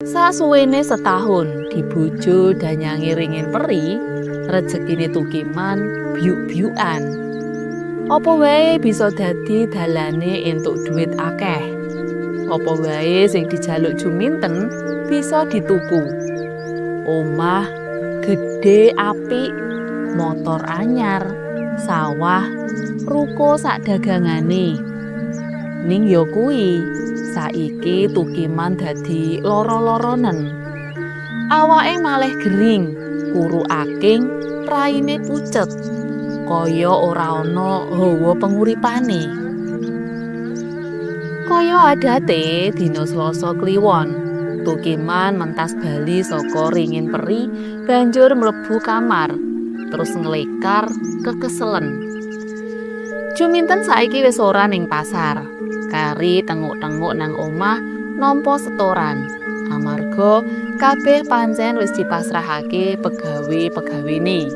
Sasuwene setahun dibojo danyange ringin peri, rejekine Tukiman byuk-byukan. Apa wae bisa dadi dalane entuk duit akeh. Apa wae sing dijaluk Juminten bisa dituku. Omah gedhe apik, motor anyar, sawah, ruko sak dagangane. Ning ya kuwi, saiki Tukiman dadi lara-laranen. Awake malih gering, kuru aking, raine pucet. Kaya ora ana hawa penguripane. Kaya adate dina Selasa Kliwon, Tukiman mentas bali saka ringin peri banjur mlebu kamar, terus nglekar kekeselen. Juminten saiki wis ora ning pasar. Kari tenguk-tenguk nang omah nampa setoran. Amarga kabeh pancen wis dipasrahake pegawe-pegawene.